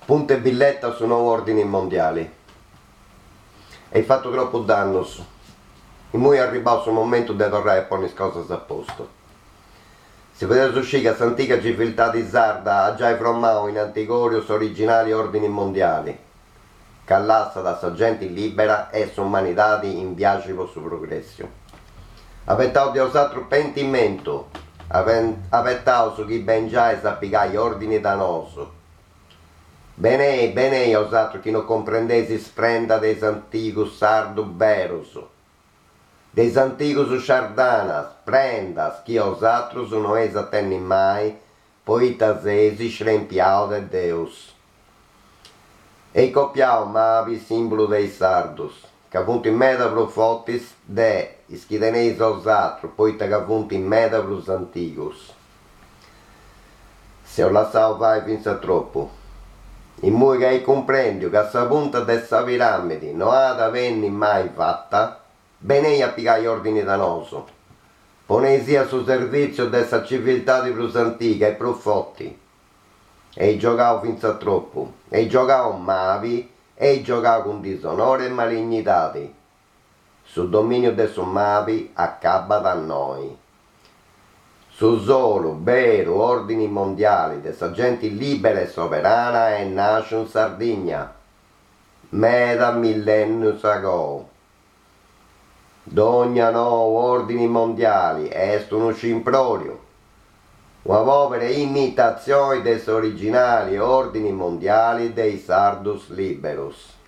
Punta 'e billeta a su nou ordini mondiali. Eis fatu tropu dannus. Immoi est arribau su momentu de torrai a ponni is cosas a postu. Si fadeus sciri ca s'antiga civiltadi sarda at giai fromau in antigoriu s'originali ordini mondiali, ca lassat sa genti libera e s'umanidadi in viaxi po su progressu. Abetaus de osatrus pentimentu, abetaus chi bengiais a pigai ordini da nosu. Benei, benei osatrus chi no cumprendeis is prendas de is antigus sardus berus, de is antigus sciardanas, prendas chi osatrus no eis a tenni mai poita seis scrempiaus de Deus. Eis copiau mabi is simbulus de is sardus, ca funt meda prus fortis de is chi teneis osatrus poita ca funt meda prus antigus. S'eus lassau fai fintzas tropu. Immoi ca eis cumprendiu ca sa punta de sa piramidi no at a benni mai fata, benei a pigai ordini da nosu. Poneisì a su servìtziu de sa civiltadi prus antiga e prus forti. Eis giogau fintzas tropu, eis giogau mabi, eis giogau cun disonori e malignidadi. Su domìniu de su mabi acabat innoi. Su solu, beru, òrdini mondiali de sa genti lìbera e soberana est nàsciu in Sardigna, meda millènnius agou. Dogna nou òrdini mondiali est unu scimpròriu, una pòbera imitatzioni de s'originali òrdini mondiali de is sardus lìberus.